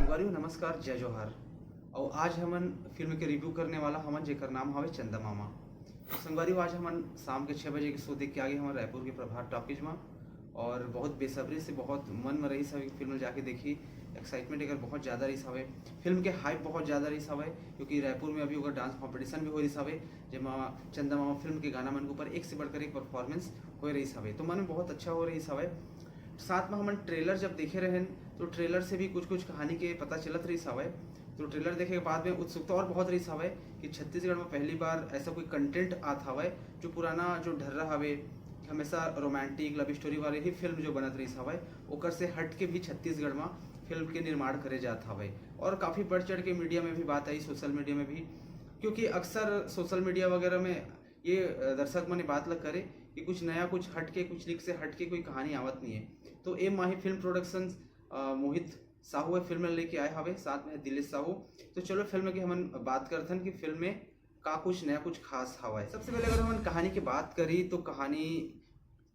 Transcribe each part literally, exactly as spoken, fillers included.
संगवारी हो, नमस्कार, जय जोहार। और आज हमन फिल्म के रिव्यू करने वाला हमन, जेकर नाम हवे चंदा मामा। तो संगवारी हो, आज हमन शाम के छः बजे के शो देख के आगे हमन रायपुर के प्रभात टॉकीज में, और बहुत बेसब्री से, बहुत मन में रहिस हवे फिल्म जाके देखी। एक्साइटमेंट एकर बहुत ज़्यादा रहिस हवे, फिल्म के हाइप बहुत ज़्यादा रहिस हवे, क्योंकि रायपुर में अभी ओकर डांस कॉम्पिटिशन भी हो रहिस हवे, जेमा चंदा मामा फिल्म के गाना मन के ऊपर एक से बढ़कर एक परफॉर्मेंस हो रहिस हवे, तो मन में बहुत अच्छा हो रहिस हवे। साथ में हमन ट्रेलर जब देखे रहेन, तो ट्रेलर से भी कुछ कुछ कहानी के पता चलत रहिस हवे। तो ट्रेलर देखे के बाद में उत्सुकता और बहुत रहिस हवे कि छत्तीसगढ़ में पहली बार ऐसा कोई कंटेंट आत हवे, जो पुराना जो ढर्रा हवे, हमेशा रोमांटिक लव स्टोरी वाले ही फिल्म जो बनत रहिस हवे, ओकर से हट के भी छत्तीसगढ़ में फिल्म के निर्माण करे जात हवे। और काफ़ी बढ़ चढ़ के मीडिया में भी बात आई, सोशल मीडिया में भी, क्योंकि अक्सर सोशल मीडिया वगैरह में ये, अ, दर्शक मन ये बात ला करे कि कुछ नया, कुछ हट के, कुछ लीक से हट के कोई कहानी आवत नहीं है। तो एम माही फिल्म प्रोडक्शंस, अ, मोहित साहू ये फिल्म लेके आए हवे, साथ में दिलेश साहू। तो चलो फिल्म की हमन बात करथन कि फिल्म में का कुछ नया, कुछ खास हवय। सबसे पहले अगर हमन कहानी की बात करी, तो कहानी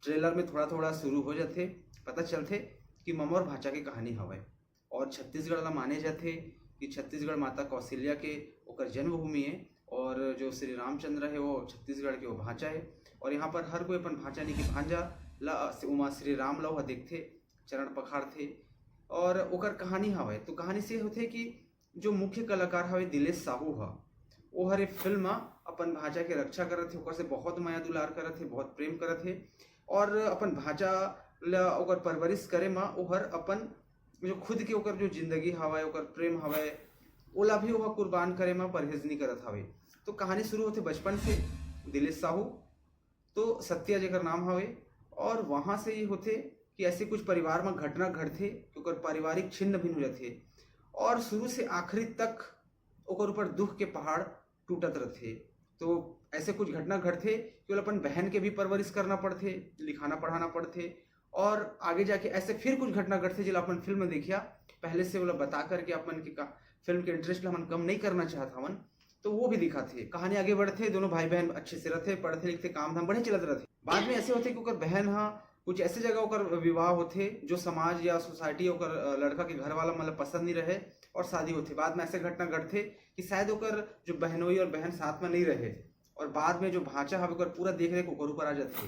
ट्रेलर में थोड़ा थोड़ा शुरू हो जाथे, पता चलथे कि ममा और भांचा के कहानी हवय। और छत्तीसगढ़ ला माने जाथे कि छत्तीसगढ़ माता कौशल्या के ओकर जन्मभूमि है, और जो श्री रामचंद्र है, वो छत्तीसगढ़ के वो भांचा है। और यहाँ पर हर कोई अपन भांचा नहीं कि भांजा ला, उमा श्री राम ला वह देखथे, चरण पखारथे, और ओकर कहानी हवय। तो कहानी से होथे कि जो मुख्य कलाकार हवे दिलेश साहू ह, वो हर ए फिल्म म अपन भांचा के रक्षा करत हे, ओकर से बहुत मया दुलार करत हे, बहुत प्रेम करत हे, और अपन भांचा ल ओकर परवरिश करे म ओहर अपन जो खुद के ओकर जो जिंदगी हवय, ओकर प्रेम हवय, ओला भी ओह कुर्बान करे म परहेज नहीं करत हवे। तो कहानी शुरू होथे बचपन से, दिलेश साहू, तो सत्या जेकर नाम हवे, और वहाँ से ये होथे कि ऐसे कुछ परिवार म घटना घटथे कि ओकर पारिवारिक छिन्न भिन्न हो जाथे, और शुरू से आखिरी तक ओकर ऊपर दुख के पहाड़ टूटत रथे। तो ऐसे कुछ घटना घटथे कि ओला अपन बहन के भी परवरिश करना पड़थे, लिखाना पढ़ाना पड़थे, और आगे जाके ऐसे फिर कुछ घटना घटथे, जेला अपन फिल्म में देखिया, पहले से ओला बता करके अपन के का, फिल्म के इंटरेस्ट ला हमन कम नहीं करना चाहत हवन। तो वो भी दिखाथे। कहानी आगे बढ़थे, दोनों भाई बहन अच्छे से रथे, पढ़थे लिखथे, काम धाम बढ़िया चलत रथे। बाद में ऐसे होथे कि ओकर बहन हा कुछ ऐसे जगह ओकर विवाह होथे, जो समाज या सोसाइटी ओकर, अ, लड़का के घर वाला मतलब पसंद नहीं रहे, और शादी होथे। बाद में ऐसे घटना घटथे कि शायद ओकर जो बहनोई और बहन साथ में नहीं रहे, और बाद में जो भांचा हवे ओकर पूरा देख रेख ओकर ऊपर आ जाथे।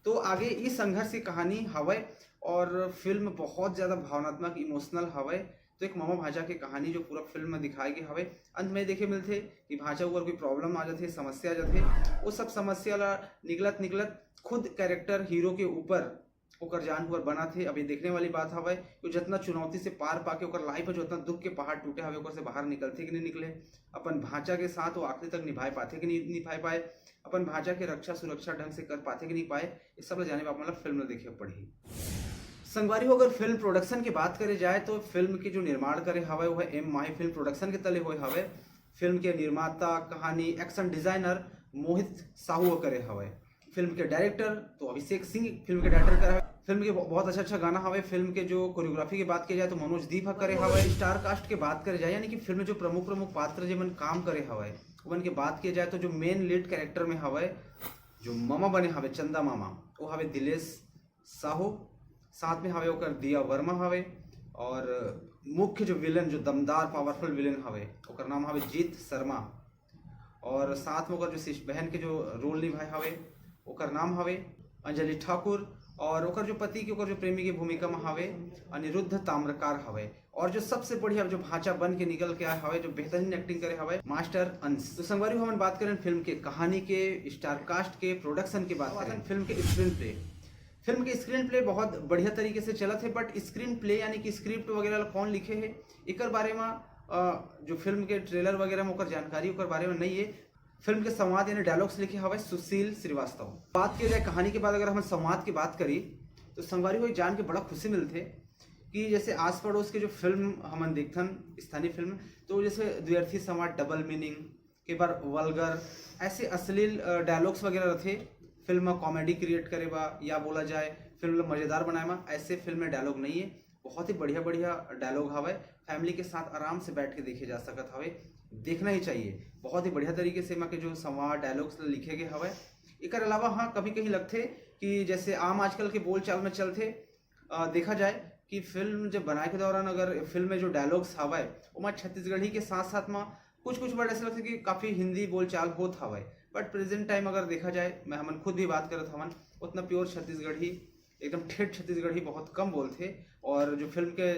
तो आगे ई संघर्ष की कहानी हवय, और फिल्म बहुत ज़्यादा भावनात्मक, इमोशनल हवय। तो एक ममा भांचा के कहानी जो पूरा फिल्म में दिखाए गए हवय। अंत में देखे मिलथे कि भांचा ऊपर कोई प्रॉब्लम आ जाथे, समस्या आ जाथे, वो सब समस्या ला निकलत निकलत खुद कैरेक्टर हीरो के ऊपर ओकर जान ऊपर बना थे। अब ये देखने वाली बात हवय कि जितना चुनौती से पार पाके ओकर लाइफ में जितना दुख के पहाड़ टूटे हवे, ओकर से बाहर निकलथे कि नहीं निकले, अपन भांचा के साथ वो आखिरी तक निभाए पाथे कि नहीं निभाए पाए, अपन भांचा के रक्षा सुरक्षा ढंग से कर पाथे कि नहीं पाए, ये सब ला जाने बर आप मन ला फिल्म ला देखे पड़ही। संगवारी हो, अगर फिल्म प्रोडक्शन की बात करे जाए, तो फिल्म के जो निर्माण करे हवय, वो है एम माही फिल्म प्रोडक्शन के तले होए हवय। फिल्म के निर्माता, कहानी, एक्शन डिजाइनर मोहित साहू करे हवय। फिल्म के डायरेक्टर तो अभिषेक सिंह फिल्म के डायरेक्टर करे हवय। फिल्म के ब-, बहुत अच्छा अच्छा गाना हवय। फिल्म के जो कोरियोग्राफी की बात की जाए, तो मनोज दीप ह करे हवय। स्टार कास्ट के बात करे जाए, यानी कि फिल्म में जो प्रमुख प्रमुख पात्र जेमन काम करे हवय, ओमन के बात किया जाए, तो जो मेन लीड कैरेक्टर में हवय, जो मामा बने हवे, चंदा मामा, वो हवे दिलेश साहू। साथ में हवे ओकर दिया वर्मा हवे, और मुख्य जो विलेन, जो दमदार पावरफुल विलेन हवे, ओकर नाम हवे जीत शर्मा। और साथ में ओकर जो शिष्य बहन के जो रोल निभाए हवे, ओकर नाम हवे अंजलि ठाकुर, और ओकर जो पति के, ओकर जो प्रेमी के भूमिका में हवे अनिरुद्ध ताम्रकार हवे। और जो सबसे बढ़िया जो भांचा बन के निकल के आए हवे, जो बेहतरीन एक्टिंग करे हवे, मास्टर अंश। तो संगवारी हो, हमन बात करें फिल्म के कहानी के, स्टार कास्ट के, प्रोडक्शन के बात करें, फिल्म के स्क्रीन प्ले। फिल्म के स्क्रीन प्ले बहुत बढ़िया तरीके से चलत है, बट स्क्रीन प्ले यानी कि स्क्रिप्ट वगैरह ला कौन लिखे है, एकर बारे में, अ, जो फिल्म के ट्रेलर वगैरह में ओकर जानकारी ओकर बारे में नहीं है। फिल्म के संवाद यानी डायलॉग्स लिखे हवे सुशील श्रीवास्तव। बात किया जाए कहानी के बाद, अगर हम संवाद की बात करी, तो संगवारी हो, जान के बड़ा खुशी मिलथे कि जैसे आस पड़ोस के जो फिल्म हमन देखथन, स्थानीय फिल्म, तो जैसे द्व्यर्थी संवाद, डबल मीनिंग, कई बार वल्गर, ऐसे अश्लील, अ, डायलॉग्स वगैरह रथे फिल्म में कॉमेडी क्रिएट करे बा, या बोला जाए फिल्म ला मज़ेदार बनाए मा, ऐसे फिल्म में डायलॉग नहीं है। बहुत ही बढ़िया बढ़िया डायलॉग हवय, फैमिली के साथ आराम से बैठ के देखे जा सकत हवे, देखना ही चाहिए। बहुत ही बढ़िया तरीके से एमा के जो संवाद, डायलॉग्स लिखे गए हवय। एकर अलावा हाँ, कभी कहीं लगथे कि जैसे आम आजकल के बोलचाल में चलथे, अ, देखा जाए कि फिल्म जब बनाए के दौरान अगर फिल्म में जो डायलॉग्स हवय, ओमा छत्तीसगढ़ी के साथ साथ में कुछ कुछ वर्ड ऐसे लगथे कि काफ़ी हिंदी बोलचाल होत हवय। बट प्रेजेंट टाइम अगर देखा जाए, मैं, हमन खुद भी बात करत हवन, उतना प्योर छत्तीसगढ़ी, एकदम ठेठ छत्तीसगढ़ी बहुत कम बोलथे। और जो फिल्म के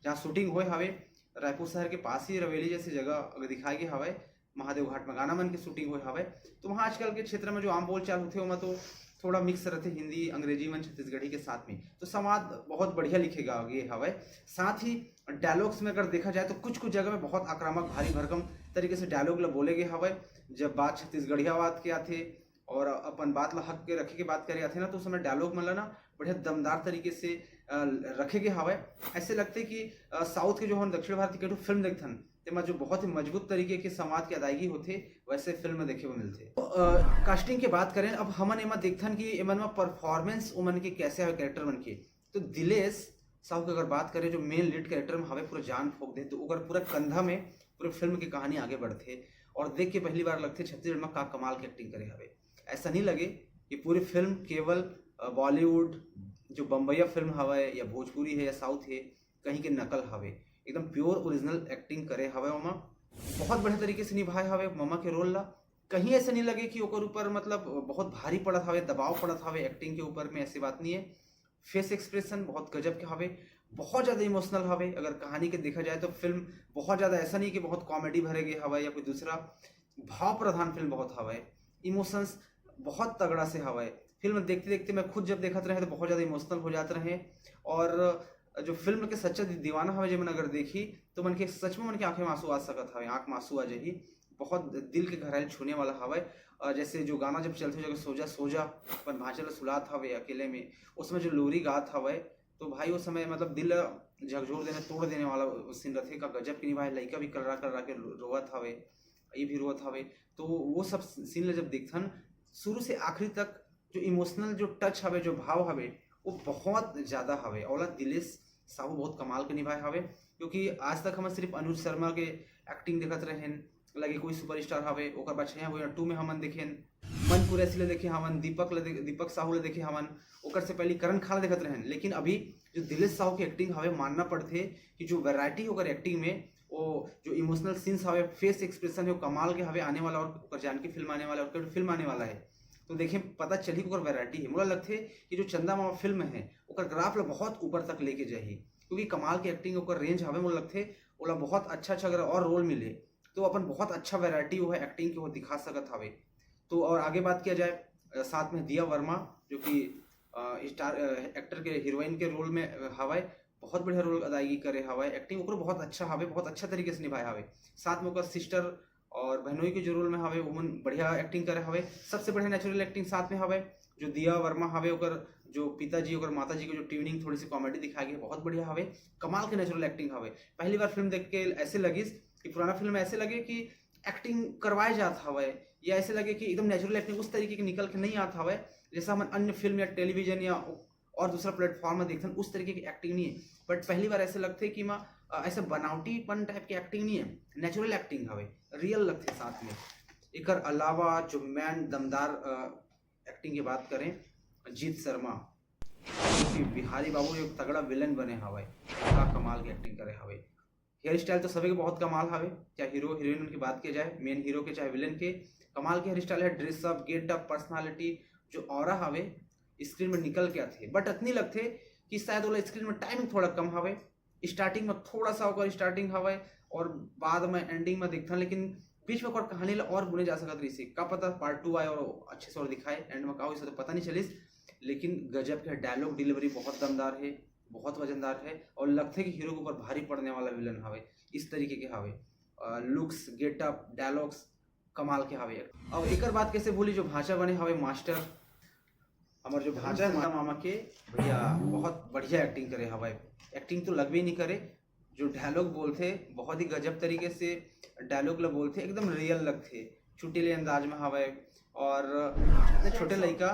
जहाँ शूटिंग होए हवे, रायपुर शहर के पास ही रवेली जैसी जगह अगर दिखाए गए हवय, महादेव घाट में गाना मन के शूटिंग होए हवय, तो वहाँ आजकल के क्षेत्र में जो आम बोलचाल होथे, ओमा तो थोड़ा मिक्स रहथे हिंदी अंग्रेजी मन छत्तीसगढ़ी के साथ में, तो संवाद बहुत बढ़िया लिखे गे हवय। साथ ही डायलॉग्स में अगर देखा जाए तो कुछ कुछ जगह में बहुत आक्रामक, भारी भरकम तरीके से डायलॉग ला बोले गए हवय। जब बात छत्तीसगढ़ियावाद के आथे और अपन बात ला हक के रखे के बात करे आथे ना, तो उस समय डायलॉग मन ला ना बढ़िया दमदार तरीके से रखे गए हवय। ऐसे लगथे कि साउथ के जो हम दक्षिण भारत के फिल्म देखथन, तेमा जो बहुत ही मजबूत तरीके के संवाद के अदायगी होथे, वैसे फिल्म में देखे बर मिलथे। तो कास्टिंग के बात करें, अब हमन एमा देखथन कि एमन में परफॉर्मेंस उमन के कैसे हवे, कैरेक्टर मन के। तो दिलेश साहू के अगर बात करें, जो मेन लीड कैरेक्टर में हवे, पूरा जान फूंक दे, तो ओकर पूरा कंधा में पूरे फिल्म की कहानी आगे बढ़थे और देख के पहली बार लगथे छत्तीसगढ़ में का कमाल के एक्टिंग करे हवे। ऐसा नहीं लगे कि पूरी फिल्म केवल बॉलीवुड, जो बम्बैया फिल्म हवे या भोजपुरी है या साउथ है, कहीं के नकल हवे। एकदम प्योर ओरिजिनल एक्टिंग करे हवे ओमा। बहुत बढ़िया तरीके से निभाए हवे ममा के रोल ला। कहीं ऐसे नहीं लगे कि ओकर ऊपर, मतलब, बहुत भारी पड़त हवे, दबाव पड़त हवे एक्टिंग के ऊपर में, ऐसी बात नहीं है। फेस एक्सप्रेशन बहुत गजब के हवे, बहुत ज़्यादा इमोशनल हवे। अगर कहानी के देखा जाए तो फिल्म बहुत ज़्यादा ऐसा नहीं कि बहुत कॉमेडी भरे गए हवे या कोई दूसरा, भाव प्रधान फिल्म बहुत हवे। इमोशंस बहुत तगड़ा से हवे। फिल्म देखते देखते मैं खुद जब देखत रहे तो बहुत ज़्यादा इमोशनल हो जात रहे। और जो फिल्म के सच्चा दीवाना हवे, जेमन अगर देखी तो मन के सच में मन के आंखें में आंसू आ सकत हवे, आंख में आंसू आ जाही। बहुत दिल के गहराई छूने वाला हवे। और जैसे जो गाना जब चलथे, जगह सोजा सोजा अपन भांचा ला सुलात हवे अकेले में, उसमें जो लोरी गात हवे, तो भाई उस समय, मतलब, दिल झकझोर देने, तोड़ देने वाला सीन रहथे। का गजब के निभाए, लइका भी कलरा कलरा के रो-, रोवत हवे, ये भी रोवत हवे। तो वो सब सीन ला जब देखथन, शुरू से आखिरी तक जो इमोशनल जो टच हवे, जो भाव हवे, वो बहुत ज़्यादा हवे। ओला दिलेश साहू बहुत कमाल के निभाए हवे, क्योंकि आज तक हम सिर्फ अनुज शर्मा के एक्टिंग देखत रहेन, लगे कोई सुपरस्टार हवे। ओकर बाद छया गुना टू में हमन देखेन मन कुरैशी ला देखे हवन, दीपक ला दे-, दीपक साहू ला देखे हवन। ओकर से पहले करण खा ला देखत रहेन, लेकिन अभी जो दिलेश साहू के एक्टिंग हवे, मानना पड़थे कि जो वैरायटी ओकर एक्टिंग में, वो जो इमोशनल सीन्स हवे, फेस एक्सप्रेशन है, वो कमाल के हवे। आने वाला और ओकर जानकी फिल्म आने वाला है, और फिल्म आने वाला है, तो देखे पता चली ओकर वैरायटी है। मोला लगथे कि जो चंदा मामा फिल्म है, ओकर ग्राफ ला बहुत ऊपर तक लेके जाही, क्योंकि कमाल के एक्टिंग, ओकर रेंज हवे। मोला लगथे ओला बहुत अच्छा अच्छा अगर और रोल मिले तो अपन बहुत अच्छा वैरायटी वो है एक्टिंग के वो दिखा सकत हवे। तो और आगे बात किया जाए, अ, साथ में दिया वर्मा, जो कि अ, स्टार, अ, एक्टर के हीरोइन के रोल में, अ, हवय, बहुत बढ़िया रोल अदायगी करे हवय। एक्टिंग ओकरो बहुत अच्छा हवे, बहुत अच्छा तरीके से निभाए हवे। साथ में ओकर सिस्टर और बहनोई के जो रोल में हवे, ओमन बढ़िया एक्टिंग करे हवे। सबसे बढ़िया नेचुरल एक्टिंग साथ में हवे, जो दिया वर्मा हवे, ओकर जो पिताजी, ओकर माताजी के जो ट्यूनिंग, थोड़ी सी कॉमेडी दिखाई गई, बहुत बढ़िया हवे। कमाल के नेचुरल एक्टिंग हवे। पहली बार फिल्म देख के ऐसे लगिस कि पुराना फिल्म ऐसे लगे कि एक्टिंग करवाए जात हवय, या ऐसे लगे कि एकदम नेचुरल एक्टिंग उस तरीके के निकल के नहीं आत हवय, जैसा हमन अन्य फिल्म या टेलीविजन या और दूसरा प्लेटफॉर्म में देखथन, उस तरीके की एक्टिंग नहीं है। बट पहली बार ऐसे लगथे कि माँ, अ, ऐसे बनावटीपन टाइप की एक्टिंग नहीं है, नेचुरल एक्टिंग हवे, रियल लगथे। साथ में एकर अलावा जो मेन दमदार एक्टिंग की बात करें, जीत शर्मा, जो कि बिहारी बाबू एक तगड़ा विलेन बने हवय, का कमाल की एक्टिंग करे हवे। हेयर स्टाइल तो सभी के बहुत कमाल हवे, चाहे हीरो हीरोइन की बात किया जाए, मेन हीरो के चाहे विलेन के, कमाल के हेयर स्टाइल है। ड्रेसअप, गेटअप, पर्सनालिटी, जो ऑरा हवे, स्क्रीन में निकल के आथे। बट अतनी लगथे कि शायद ओला स्क्रीन में टाइमिंग थोड़ा कम हवे। स्टार्टिंग में थोड़ा सा ओकर स्टार्टिंग हवे और बाद में एंडिंग में देखथन, लेकिन बीच में ओकर कहानी ला और बुने जा सकत रहिसे। का पता पार्ट टू आए और अच्छे से और दिखाए, एंड में का होइस तो पता नहीं चलिस। लेकिन गजब के डायलॉग डिलीवरी बहुत दमदार है, बहुत वजनदार है और लगथे कि हीरो के ऊपर भारी पड़ने वाला विलेन हवे, इस तरीके के हवे। लुक्स, गेटअप, डायलॉग्स कमाल के हवे। अब एकर बात कैसे भूली, जो भांचा बने हवे मास्टर, हमर जो भांचा है मामा के, भैया बहुत बढ़िया एक्टिंग करे हवे। एक्टिंग तो लगबे नहीं करे, जो डायलॉग बोलथे बहुत ही गजब तरीके से डायलॉग ला बोलथे, एकदम रियल लगथे, चुटीले अंदाज में हवे। और इतने छोटे लइका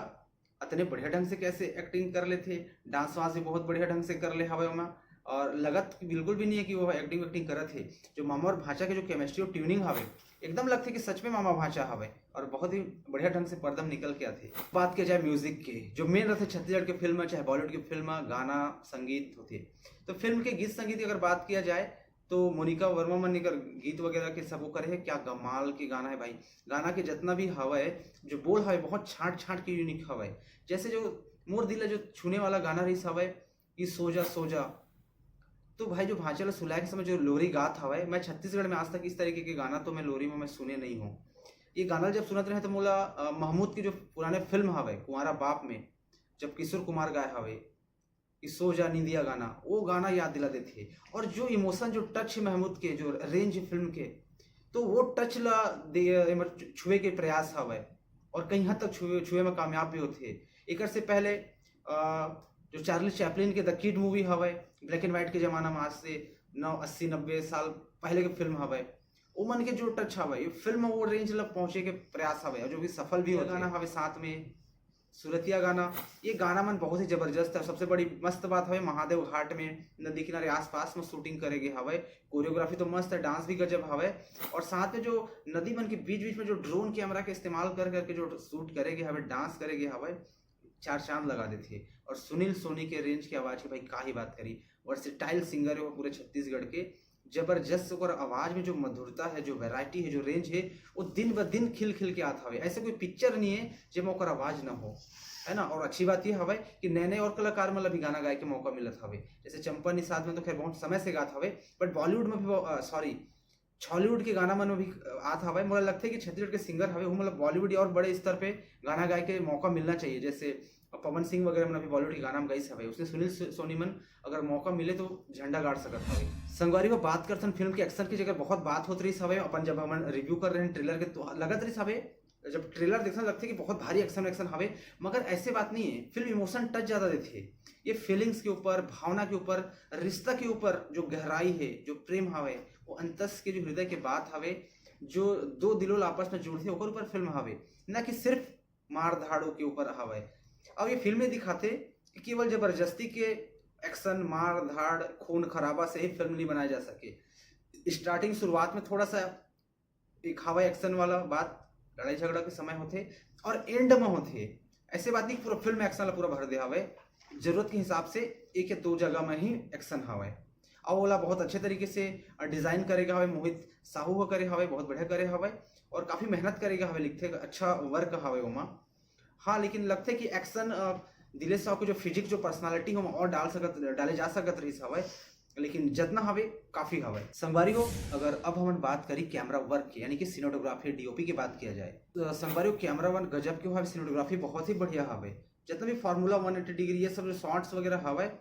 अतने बढ़िया ढंग से कैसे एक्टिंग कर लेथे, डांस वांस भी बहुत बढ़िया ढंग से कर ले हवे ओमा। और लगत बिल्कुल भी नहीं है कि वो एक्टिंग वैक्टिंग करत हे। जो मामा और भांचा के जो केमिस्ट्री और ट्यूनिंग हवे, एकदम लगथे कि सच में मामा भांचा हवे और बहुत ही बढ़िया ढंग से पर्दा म निकल के आथे। बात किया जाए म्यूजिक के, जो मेन रहथे छत्तीसगढ़ के फिल्म, चाहे बॉलीवुड की फिल्म, गाना संगीत होथे, तो फिल्म के गीत संगीत की अगर बात किया जाए तो मोनिका वर्मा मन एकर गीत वगैरह के सबो करे हे। क्या कमाल के गाना है भाई। गाना के जितना भी हवा है, जो बोल हवे, बहुत छांट छांट के यूनिक हवा है। जैसे जो मोर दिल ला जो छूने वाला गाना रहिस हवे, कि सो जा सो जा, तो भाई जो भांचा ला सुलाए के समय जो लोरी गात हवे, मैं छत्तीसगढ़ में आज तक इस तरीके के गाना तो मैं लोरी में मैं सुने नहीं हूँ। ये गाना जब सुनत रहे तो मोला अ, महमूद की जो पुराने फिल्म हवे कुंवारा बाप में, जब किशोर कुमार गाए हवे कि सो जा निंदिया गाना, वो गाना याद दिला देथे। और जो इमोशन, जो टच है महमूद के, जो रेंज है फिल्म के, तो वो टच ला दे, एमर छुए के प्रयास हवे और कहीं हद तक छुए छुए में कामयाब भी होथे। एकर से पहले अ, जो चार्ली चैपलिन के द किड मूवी हवे, ब्लैक एंड व्हाइट के जमाना में, आज से नौ अस्सी नब्बे साल पहले के फिल्म हवे, ओमन के जो टच हवे, ये फिल्म वो रेंज ला पहुंचे के प्रयास हवे और जो कि सफल भी होथे। गाना हवे साथ में सुरतिया गाना, ये गाना मन बहुत ही जबरदस्त है। सबसे बड़ी मस्त बात हवे महादेव घाट में नदी किनारे आसपास में शूटिंग करे गे हवे। कोरियोग्राफी तो मस्त है, डांस भी गजब हवे। और साथ में जो नदी मन के बीच बीच में जो ड्रोन कैमरा के इस्तेमाल कर करके जो शूट करे गे हवे, डांस करे गे हवे, चार चांद लगा देथे। और सुनील सोनी के रेंज के आवाज की भाई का ही बात करी, वर्सेटाइल सिंगर है वो पूरे छत्तीसगढ़ के। जबरदस्त ओकर आवाज में जो मधुरता है, जो वैरायटी है, जो रेंज है, वो दिन ब दिन खिल खिल के आत हवे। ऐसे कोई पिक्चर नहीं है जेमा ओकर आवाज ना हो, है ना। और अच्छी बात ये हवे कि नए नए और कलाकार मन ला भी गाना गाए के मौका मिलत हवे। जैसे चंपा निषाद में तो खैर बहुत समय से गात हवे, बट बॉलीवुड में भी, सॉरी, छॉलीवुड के गाना मन में भी आत हवे। मोला लगथे कि छत्तीसगढ़ के सिंगर हवे, वो मतलब बॉलीवुड या और बड़े स्तर पे गाना गाए के मौका मिलना चाहिए। जैसे पवन सिंह वगैरह मन अभी बॉलीवुड के गाना में गाइस हवे, उसने सुनील सो- सोनी मन अगर मौका मिले तो झंडा गाड़ सकत हवे। संगवारी हो, बात करथन फिल्म के एक्शन की, जेकर बहुत बात होत रहिस हवे अपन, जब हमन रिव्यू कर रहे हैं ट्रेलर के, तो लगत रहिस हवे, जब ट्रेलर देखथन लगथे कि बहुत भारी एक्शन एक्शन हवे, मगर ऐसे बात नहीं है। फिल्म इमोशन टच ज्यादा देथे। ये फीलिंग्स के ऊपर, भावना के ऊपर, रिश्ता के ऊपर जो गहराई है, जो प्रेम हवे, वो अंतस के जो हृदय के बात हवे, जो दो दिलों ला आपस में जोड़थे, ओकर ऊपर फिल्म हवे, ना कि सिर्फ मार धाड़ों के ऊपर हवे। अब ये फिल्म में दिखाथे कि केवल जबरदस्ती के एक्शन, मार धाड़, खून खराबा से ही फिल्म नहीं बनाया जा सके। स्टार्टिंग, शुरुआत में थोड़ा सा एक हवा एक्शन वाला बात, लड़ाई झगड़ा के समय होथे और एंड में होथे। ऐसे बात नहीं कि पूरा फिल्म एक्शन ला पूरा भर दे हवे। जरूरत के हिसाब से एक या दो जगह में ही एक्शन हवे। और ओला बहुत अच्छे तरीके से डिजाइन करे गे हवे, मोहित साहू ह करे हवे, बहुत बढ़िया करे हवे और काफी मेहनत करे गे हवे, लिखथे अच्छा वर्क हवे ओमा। हाँ, लेकिन लगथे कि एक्शन, अ, दिलेश साहू के जो फिजिक, जो पर्सनालिटी हम और डाल सकत, डाले जा सकत रहिस हवय, लेकिन जतना हवे काफी हवय। संगवारी हो, अगर अब हमन बात करी कैमरा वर्क के, यानी कि सिनेमेटोग्राफी, डीओपी के बात किया जाए, तो संगवारी हो, कैमरा वन गजब के हवे, सिनेमेटोग्राफी बहुत ही बढ़िया हवे। जितना भी फार्मूला वन एटी डिग्री, ये सब जो शॉट्स वगैरह हवय,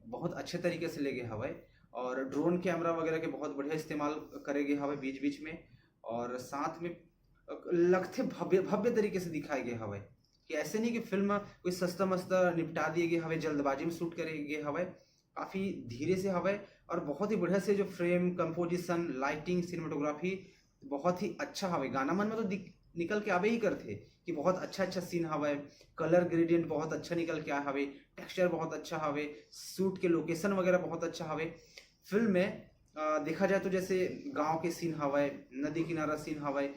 बहुत अच्छे तरीके से लेगे हवय और ड्रोन कैमरा वगैरह के बहुत बढ़िया इस्तेमाल करे गे हवय बीच बीच में। और साथ में लगथे भव्य, भव्य तरीके से दिखाए गे हवय कि ऐसे नहीं कि फिल्म कोई सस्ता मस्ता निपटा दिए गे हवय, जल्दबाजी में शूट करे गे हवय। काफी धीरे से हवय और बहुत ही बढ़िया से जो फ्रेम कंपोजिशन, लाइटिंग, सिनेमेटोग्राफी बहुत ही अच्छा हवय। गाना मन में तो दिख निकल के आबे ही करथे कि बहुत अच्छा अच्छा सीन हवय, कलर ग्रेडियंट बहुत अच्छा निकल के आए हवे, टेक्सचर बहुत अच्छा हवे, शूट के लोकेशन वगैरह बहुत अच्छा हवे। फिल्म में अ, देखा जाए तो जैसे गांव के सीन हवय, नदी किनारा सीन हवय,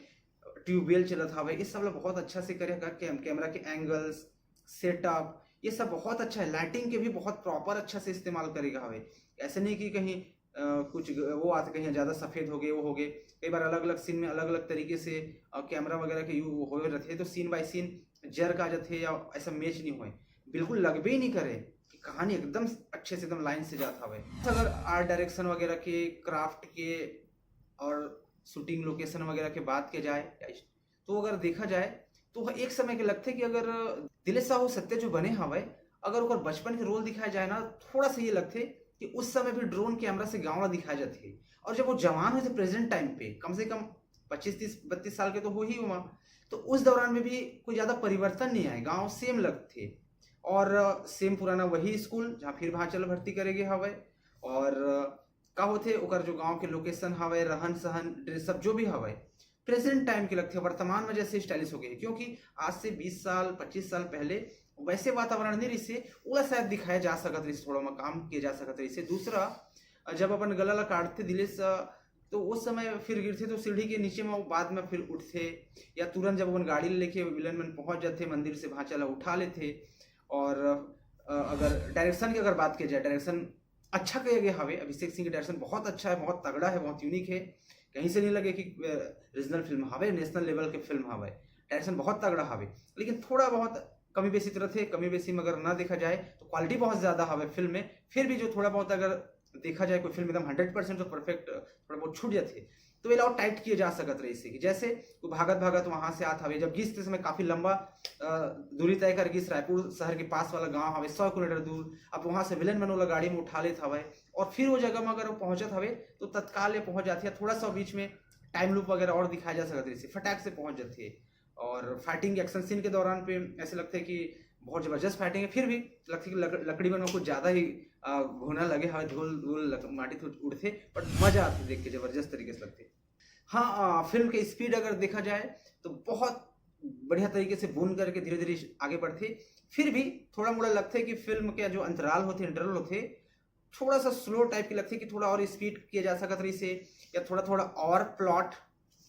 ट्यूबवेल चलत हवय, ये सब ला बहुत अच्छा से करे हवय। कैम, कैमरा के एंगल्स, सेटअप, ये सब बहुत अच्छा है। लाइटिंग के भी बहुत प्रॉपर अच्छा से इस्तेमाल करे गे हवय। ऐसे नहीं कि कहीं अ, कुछ ग- वो आते, कहीं ज़्यादा सफ़ेद हो गए, वो हो गए। कई बार अलग अलग सीन में अलग अलग तरीके से कैमरा वगैरह के यूज हो रहे थे, तो सीन बाय सीन जर्क आ जाते या ऐसा मैच नहीं होए, बिल्कुल लगबे ही नहीं करे कि कहानी एकदम अच्छे से, एकदम लाइन से जाता हवे। अगर आर्ट डायरेक्शन वगैरह के, क्राफ्ट के और शूटिंग लोकेशन वगैरह के बात किया जाए, तो अगर देखा जाए तो एक समय के लगथे कि अगर दिलेश साहू सत्या जो बने हवय, अगर ओकर बचपन के रोल दिखाया जाए ना, थोड़ा सा ये लगथे कि उस समय भी ड्रोन कैमरा से गांव ला दिखाया जाथे। और जब वो जवान होथे प्रेजेंट टाइम पे, कम से कम पच्चीस, तीस, बत्तीस साल के तो हो ही हुआ, तो उस दौरान में भी कोई ज़्यादा परिवर्तन नहीं आए, गांव सेम लगथे। और सेम पुराना वही स्कूल जहाँ फिर भांचा ला भर्ती करे गे हवय। और का होथे, ओकर जो गांव के लोकेशन हवय, रहन सहन, ड्रेसअप जो भी हवय, प्रेजेंट टाइम के लगथे, वर्तमान में जैसे स्टाइलिश हो गए, क्योंकि आज से बीस साल, पच्चीस साल पहले वैसे वातावरण नहीं रहिसे, ओला शायद दिखाया जा सकत रहिसे, थोड़ा मा काम किया जा सकत रहिसे। दूसरा, जब अपन गला ला काटथे दिलेश, तो उस समय फिर गिरथे तो सीढ़ी के नीचे में बाद में फिर उठथे, या तुरंत जब अपन गाड़ी लेके विलेन मन पहुंच जाथे मंदिर से भांचा ला उठा लेथे। और अ, अगर डायरेक्शन की अगर बात की जाए, डायरेक्शन अच्छा किया गया हवे। अभिषेक सिंह के डायरेक्शन बहुत अच्छा है, बहुत तगड़ा है, बहुत यूनिक है। कहीं से नहीं लगे कि रीजनल फिल्म हवे, नेशनल लेवल के फिल्म हवे। डायरेक्शन बहुत तगड़ा हवे, लेकिन थोड़ा बहुत कमी बेसी तो रथे। कमी बेसी में अगर ना देखा जाए तो क्वालिटी बहुत ज्यादा हवे फिल्म में। फिर भी जो थोड़ा बहुत अगर देखा जाए कोई फिल्म एकदम हंड्रेड परसेंट तो परफेक्ट थोड़ा बहुत छूट जाथे, तो एला और टाइट किया जा सकत रहिसे कि जैसे वो भागत भागत वहां से आत हवे, जब गिस ते समय काफी लंबा अ, दूरी तय कर गिस, रायपुर शहर के पास वाला गांव हवे सौ किलोमीटर दूर। अब वहां से विलेन मन ओला गाड़ी में उठा लेत हवे और फिर वो जगह में अगर वो पहुंचत हवे तो तत्काल ये पहुंच जाथे। थोड़ा सा बीच में टाइम लूप वगैरह और दिखाया जा सकत रहिसे, फटाक से पहुंच जाथे। और फाइटिंग एक्शन सीन के दौरान पे ऐसे लगथे कि बहुत जबरदस्त फाइटिंग है, फिर भी लगथे कि लक-, लकड़ी मन में कुछ ज्यादा ही अ, घुना लगे हवे, धूल धूल लग-, माटी तो उड़थे, बट मजा आथे देख के, जबरदस्त तरीके से लगथे। हाँ, अ, फिल्म के स्पीड अगर देखा जाए तो बहुत बढ़िया तरीके से बुन करके धीरे धीरे आगे बढ़थे। फिर भी थोड़ा मोड़ा लगथे कि फिल्म के जो अंतराल होथे, इंटरवल होथे, थोड़ा सा स्लो टाइप के लगथे कि थोड़ा और स्पीड किया जा सकत रहिसे, या थोड़ा थोड़ा और प्लॉट,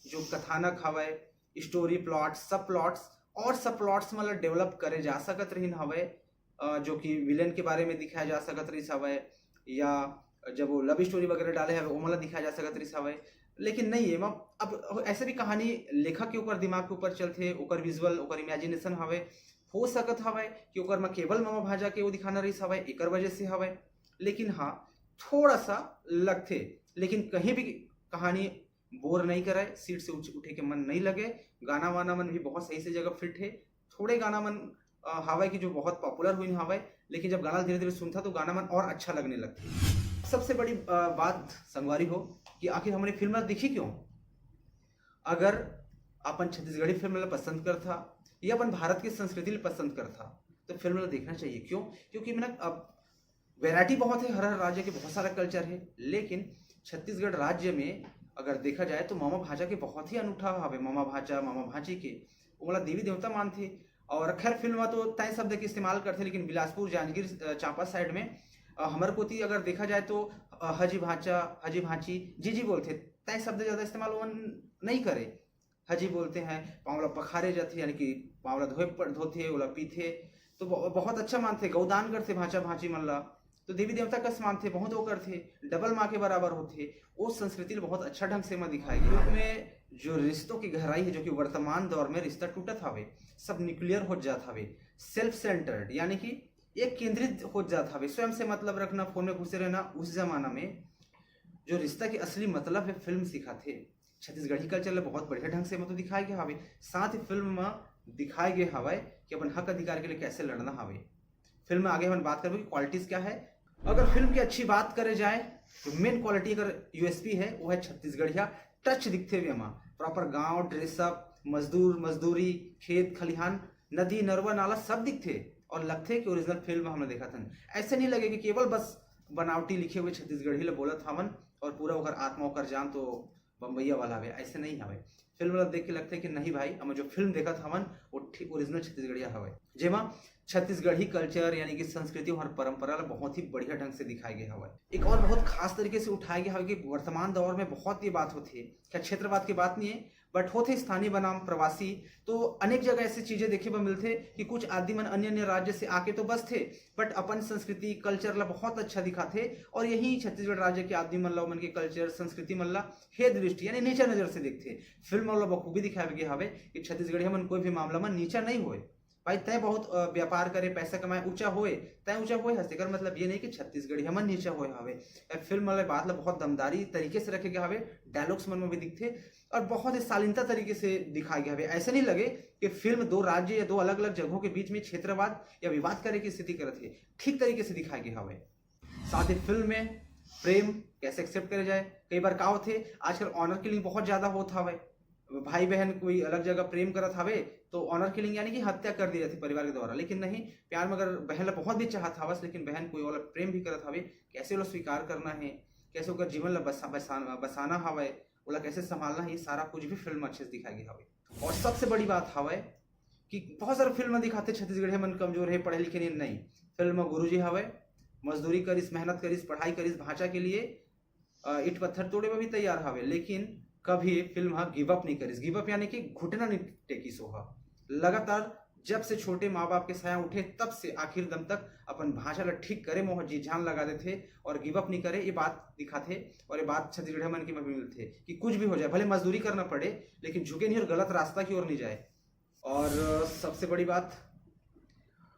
जो कथानक हवय, स्टोरी प्लॉट, सब प्लॉट्स और सब प्लॉट्स मतलब डेवलप करे जा सकत रहिन हवय, अ, जो कि विलेन के बारे में दिखाया जा सकत रहिस हवय, या जब वो लव स्टोरी वगैरह डाले हवे ओमन ला दिखाया जा सकत रहिस हवय। लेकिन नहीं, एमा अब ऐसे भी कहानी लेखक के ऊपर, दिमाग के ऊपर चलथे, ओकर विजुअल, ओकर इमेजिनेशन हवे। हो सकत हवय कि ओकर म केवल ममा भांचा के वो दिखाना रहिस हवय, एकर वजह से हवय। लेकिन हाँ, थोड़ा सा लगथे, लेकिन कहीं भी कहानी बोर नहीं करे, सीट से उठ-, उठे के मन नहीं लगे। गाना वाना मन भी बहुत सही से जगह फिट है। थोड़े गाना मन, अ, हवय कि जो बहुत पॉपुलर हुई हवय, लेकिन जब गाना धीरे धीरे सुनता तो गाना मन और अच्छा लगने लगथे। सबसे बड़ी, अ, बात संगवारी हो कि आखिर हमने फिल्म देखी क्यों? अगर अपन छत्तीसगढ़ी फिल्म ला पसंद करथा या अपन भारत की संस्कृति ला पसंद करथा, तो फिल्म ला देखना चाहिए। क्यों? क्योंकि मैंने अब वैरायटी बहुत है, हर हर राज्य के बहुत सारा कल्चर है, लेकिन छत्तीसगढ़ राज्य में अगर देखा जाए तो मामा भांचा के बहुत ही अनूठा हवे। मामा भांचा, मामा भांची के, ओला देवी देवता मानथे। और खैर, फिल्म में तो तय शब्द के इस्तेमाल करथे, लेकिन बिलासपुर, जांजगीर, अ, चांपा साइड में, अ, हमर कोती अगर देखा जाए तो, अ, हजी भांचा, हजी भांची, जीजी बोलथे। तय शब्द ज्यादा इस्तेमाल ओमन नहीं करे। हजी बोलते हैं, पाँव ला पखारे जाथे, यानी कि पाँव ला धोए पड़-, धोथे, ओला पीथे। तो ब-, बहुत अच्छा मानथे, गौदान करथे भांचा भांची मन ला। तो देवी देवता कस मानथे, बहुत वो करथे, डबल माँ के बराबर होथे। वो संस्कृति ल बहुत अच्छा ढंग से एमा दिखाए गे। में जो रिश्तों की गहराई है, जो कि वर्तमान दौर में रिश्ता टूटत हवे, सब न्यूक्लियर हो जात हवे, सेल्फ सेंटर्ड, यानी कि एक केंद्रित हो जात हवे, स्वयं से मतलब रखना, फोन में घुसे रहना। उस जमाना में जो रिश्ता के असली मतलब है, फिल्म सिखाथे। छत्तीसगढ़ी कल्चर ला बहुत बढ़िया ढंग से मतलब दिखाए गए हवे। साथ ही फिल्म में दिखाए गए हवे कि अपन हक अधिकार के लिए कैसे लड़ना हवे। फिल्म में आगे हम बात करबो कि क्वालिटीज क्या है। अगर फिल्म की अच्छी बात करे जाए तो मेन क्वालिटी अगर यूएसपी है, वो है छत्तीसगढ़िया टच दिखथे वे मा। प्रॉपर गांव, ड्रेसअप, मजदूर मजदूरी, खेत खलिहान, नदी नरवा नाला सब दिखथे और लगथे कि ओरिजिनल फिल्म हमने देखा था। ऐसे नहीं लगे कि केवल बस बनावटी लिखे हुए छत्तीसगढ़ी ला बोलत हवन और पूरा ओकर आत्मा, ओकर जान तो बम्बैया वाला हवे, ऐसे नहीं हवे। फिल्म ला देख के लगथे कि नहीं भाई, हम जो फिल्म देखत हवन वो ठीक ओरिजिनल छत्तीसगढ़िया हवे, जेमा छत्तीसगढ़ी कल्चर यानी कि संस्कृति और परंपरा ला बहुत ही बढ़िया ढंग से दिखाए गए हवे। एक और बहुत खास तरीके से उठाए गए हवे कि वर्तमान दौर में बहुत ये बात होती है, क्या क्षेत्रवाद की बात नहीं है, बट होथे स्थानीय बनाम प्रवासी। तो अनेक जगह ऐसी चीजें देखे बर मिलथे कि कुछ आदमी मन अन्य अन्य राज्य से आके तो बसथे, बट अपन संस्कृति कल्चर ला बहुत अच्छा दिखाथे, और यही छत्तीसगढ़ राज्य के आदमी मन ला, ओमन के कल्चर संस्कृति मन ला हे दृष्टि यानी नीचा नजर से देखथे। फिल्म वाला बखूबी दिखाए गे हवे कि छत्तीसगढ़िया मन कोई भी मामला में नीचा नहीं होए। भाई, तय बहुत, अ, व्यापार करे, पैसा कमाए, ऊंचा होए, तय ऊंचा होए हस, एकर मतलब ये नहीं कि छत्तीसगढ़िया मन नीचा होए हवे। ए फिल्म वाले बात ला बहुत दमदारी तरीके से रखे गए हवे, डायलॉग्स मन में भी दिखथे और बहुत ही शालीनता तरीके से दिखाए गए हवे। ऐसे नहीं लगे कि फिल्म दो राज्य या दो अलग-अलग जगहों के बीच में क्षेत्रवाद या विवाद करे की स्थिति करत हे, ठीक तरीके से दिखाए गए हवे। साथ ही फिल्म में प्रेम कैसे एक्सेप्ट करे जाए। कई बार का होथे, आजकल ऑनर किलिंग बहुत ज्यादा होत हवे, भाई बहन कोई अलग जगह प्रेम करत हवे तो ऑनर किलिंग यानी कि हत्या कर दी जाती परिवार के द्वारा। लेकिन नहीं, प्यार में अगर बहन ला बहुत भी चाहत हवस लेकिन बहन कोई और प्रेम भी करत हवे, कैसे ओला स्वीकार करना है, कैसे ओकर जीवन ला बसा, बसा, बसाना हवे, ओला कैसे संभालना है, ये सारा कुछ भी फिल्म में अच्छे से दिखाए गए हवे। और सबसे बड़ी बात हवे कि बहुत सारा फिल्म दिखाथे छत्तीसगढ़िया मन कमजोर हे, पढ़े लिखे नहीं, नहीं। फिल्म में गुरुजी हवे, मजदूरी करिस, मेहनत करिस, पढ़ाई करिस भांचा के लिए, अ, ईंट पत्थर तोड़े में भी तैयार हवे, लेकिन कभी फिल्म हा गिव अप नहीं करिस। गिव अप यानी कि घुटना नहीं टेकिस ओहा। लगातार जब से छोटे माँ बाप के साया उठे, तब से आखिर दम तक अपन भांचा ला ठीक करे में ओह जी जान लगा देथे और गिव अप नहीं करे। ये बात दिखाथे और ये बात छत्तीसगढ़िया मन के में भी मिलथे कि कुछ भी हो जाए, भले मजदूरी करना पड़े, लेकिन झुके नहीं और गलत रास्ता की ओर नहीं जाए। और सबसे बड़ी बात,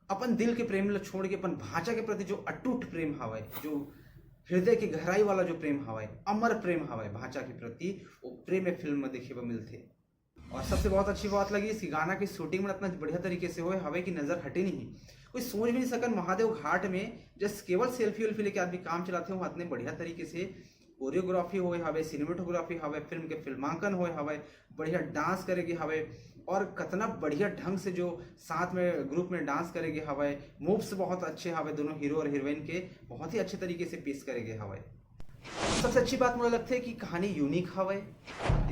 अपन दिल के प्रेम ला छोड़ के अपन भांचा के प्रति जो अटूट प्रेम हवय, जो हृदय के गहराई वाला जो प्रेम हवय, अमर प्रेम हवय भांचा के प्रति, वो प्रेम में फिल्म में देखे बर मिलथे। और सबसे बहुत अच्छी बात लगी इसकी, गाना की शूटिंग में इतना बढ़िया तरीके से होए हवे कि नजर हटे नहीं। कोई सोच भी नहीं सकन महादेव घाट में जस केवल सेल्फी वेल्फी लेके आदमी काम चलाथे, वहाँ इतने बढ़िया तरीके से कोरियोग्राफी होए हवे, सिनेमेटोग्राफी हवे, फिल्म के फिल्मांकन होए हवे, बढ़िया डांस करे गे हवे और कितना बढ़िया ढंग से जो साथ में ग्रुप में डांस करे गे हवे, मूव्स बहुत अच्छे हवे, दोनों हीरो और हीरोइन के बहुत ही अच्छे तरीके से पेश करे गे हवे। सबसे अच्छी बात मोला लगथे कि कहानी यूनिक हवे,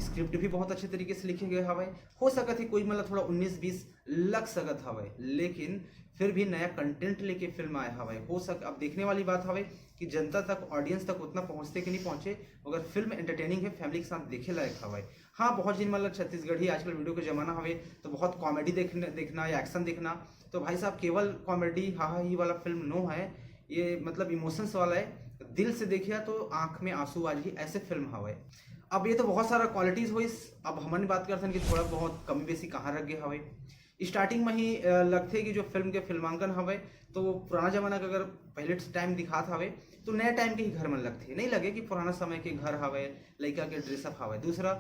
स्क्रिप्ट भी बहुत अच्छे तरीके से लिखे गए हवे। हो सकत हे कोई मतलब थोड़ा उन्नीस बीस लग सकत हवे, लेकिन फिर भी नया कंटेंट लेके फिल्म आए हवे। हो सक अब देखने वाली बात हवे कि जनता तक, ऑडियंस तक उतना पहुंचते कि नहीं पहुंचे, मगर फिल्म एंटरटेनिंग है, फैमिली के साथ देखे लायक हवे। हाँ, बहुत जिन मतलब छत्तीसगढ़ी आजकल वीडियो के जमाना हवे, तो बहुत कॉमेडी देखने देखना या एक्शन देखना, तो भाई साहब केवल कॉमेडी हा हा ही वाला फिल्म नो है, ये मतलब इमोशंस वाला है। दिल से देखिया तो आंख में आंसू आ जाही, ऐसे फिल्म हवे। अब ये तो बहुत सारा क्वालिटीज होइस, अब हमन बात करथन कि थोड़ा बहुत कमी बेसी कहाँ रह गए हवे। स्टार्टिंग में ही अ, लगथे कि जो फिल्म के फिल्मांकन हवे, तो वो पुराना जमाना का अगर पहले टाइम दिखात हवे, तो नया टाइम के ही घर मन लगथे, नहीं लगे कि पुराना समय के घर हवे, लड़का के ड्रेसअप हवे। दूसरा,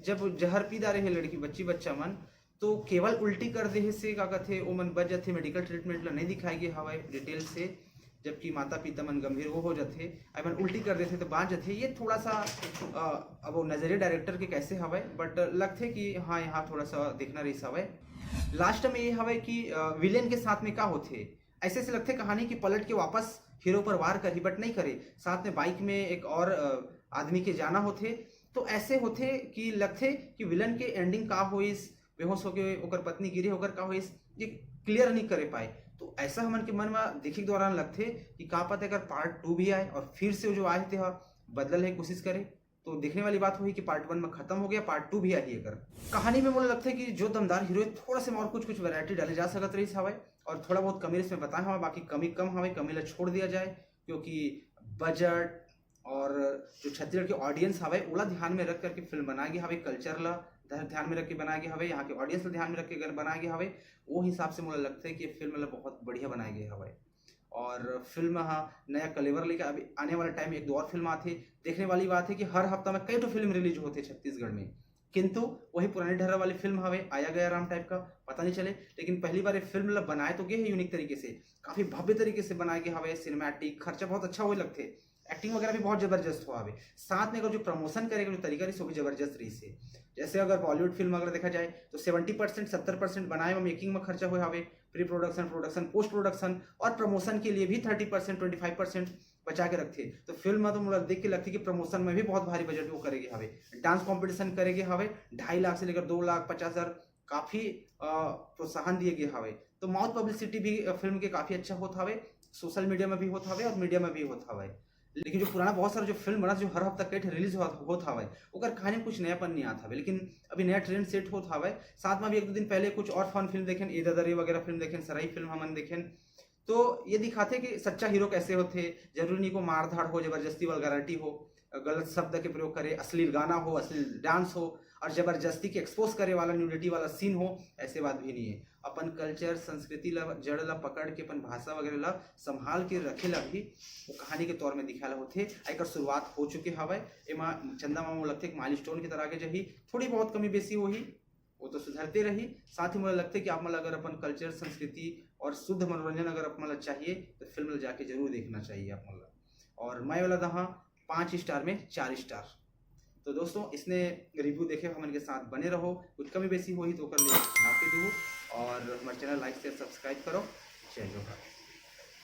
जब जहर पी डारे हे लड़की, बच्ची बच्चा मन, तो केवल उल्टी कर देहे से का कथे, वो मन बच जाथे, मेडिकल ट्रीटमेंट ला नहीं दिखाए गे हवे डिटेल से, जबकि माता पिता मन गंभीर वो हो जाथे, आई मन उल्टी कर देथे तो बांच जाथे। ये थोड़ा सा अ, अब वो नजरिया डायरेक्टर के कैसे हवे, बट लगथे कि हाँ, यहाँ थोड़ा सा देखना रही हवे। लास्ट में ये हवे कि विलेन के साथ में का होथे, ऐसे से लगथे कहानी कि पलट के वापस हीरो पर वार करही, बट नहीं करे। साथ में बाइक में एक और अ, आदमी के जाना होथे, तो ऐसे होथे कि लगथे कि विलन के एंडिंग का होइस, बेहोश होके ओकर पत्नी गिरे, ओकर का होइस, ये क्लियर नहीं करे पाए। तो ऐसा हमन के मन में देखे के दौरान लगथे कि का पता अगर पार्ट टू भी आए और फिर से वो जो आए थे बदलल है कोशिश करे, तो देखने वाली बात होही कि पार्ट वन में खत्म हो गया, पार्ट टू भी आही। अगर कहानी में मोला लगथे कि जो दमदार हीरो है, थोड़ा से और कुछ कुछ वैरायटी डाले जा सकत रही हवे और थोड़ा बहुत कमी इसमें बताए हवे, बाकी कमी कम हवे, कमी ला छोड़ दिया जाए, क्योंकि बजट और जो छत्तीसगढ़ के ऑडियंस हवे, ओला ध्यान में रख करके फिल्म बनाए गे हवे, कल्चर ला ध- ध्यान में रख के बनाए गे हवे, यहाँ के ऑडियंस ला ध्यान में रख के अगर बनाए गे हवे, वो हिसाब से मोला लगथे कि ये फिल्म ला बहुत बढ़िया बनाए गे हवे। और फिल्म हा नया कलेवर लेके अभी आने वाला टाइम एक दो और फिल्म आथे। देखने वाली बात है कि हर हफ्ता में कई ठो फिल्म रिलीज होथे छत्तीसगढ़ में, किंतु वही पुरानी ढर्रा वाली फिल्म हवे, आया गया राम टाइप का, पता नहीं चले। लेकिन पहली बार ये फिल्म ला बनाए तो गे है यूनिक तरीके से, काफी भव्य तरीके से बनाए गे हवे, सिनेमैटिक खर्चा बहुत अच्छा होए लगथे, एक्टिंग वगैरह भी बहुत जबरदस्त हुआ हवे। साथ में अगर जो प्रमोशन करे के जो तरीका रही, वो भी जबरदस्त रही से। जैसे अगर बॉलीवुड फिल्म अगर देखा जाए तो सेवेंटी परसेंट, सत्तर परसेंट बनाए में, मेकिंग में खर्चा हुए हवे, pre production, production, post production और प्रमोशन के लिए भी thirty percent, twenty five percent बचा के रखथे। तो फिल्म में तो मोला देख के लगथे कि प्रमोशन में भी बहुत भारी बजट वो करे गे हवे, डांस कॉम्पिटिशन करे गे हवे, ढाई लाख से लेकर दो लाख पचास हजार, काफी अ, प्रोत्साहन दिए गे हवे। तो माउथ पब्लिसिटी भी अ, फिल्म के काफी अच्छा होत हवे, सोशल मीडिया में भी होत हवे और मीडिया में भी होत हवे। लेकिन जो पुराना बहुत सारा जो फिल्म बना, जो हर हफ्ता कई रिलीज होत, होत हवे, ओकर कहानी में कुछ नयापन नहीं आत हवे। लेकिन अभी नया ट्रेंड सेट होत हवे। साथ में अभी एक दो दिन पहले कुछ और फन फिल्म देखेन, ए दादा रे वगैरह फिल्म देखेन, सराई फिल्म हमन देखेन, तो ये दिखाथे कि सच्चा हीरो कैसे होथे। जरूरी नहीं को मार धाड़ हो, जबरदस्ती वाला गारंटी हो, गलत शब्द के प्रयोग करे, अश्लील गाना हो, अश्लील डांस हो और जबरदस्ती के एक्सपोज करे वाला न्यूडिटी वाला सीन हो, ऐसे बात भी नहीं है। अपन कल्चर, संस्कृति ला, जड़ ला पकड़ के, अपन भाषा वगैरह ला संभाल के रखे ला भी वो कहानी के तौर में दिखाला होथे। एकर शुरुआत हो चुके हवय। एमा चंदा मामा लगथे एक माइलस्टोन की तरह आगे जाही, थोड़ी बहुत कमी बेसी होही, वो तो सुधरते रही। साथ ही मोला लगथे कि आप मन ला अगर अपन कल्चर, संस्कृति और शुद्ध मनोरंजन अगर आप मन ला चाहिए, तो फिल्म ला जाके जरूर देखना चाहिए आप मन ला। और मैं वाला दहा पाँच स्टार में चार स्टार। तो दोस्तों, इसने रिव्यू देखे हमन के साथ बने रहो, कुछ कमी बेसी होही तो ओकर लिए माफी दू और हमारे चैनल लाइक, शेयर, सब्सक्राइब करो। जय जोहार।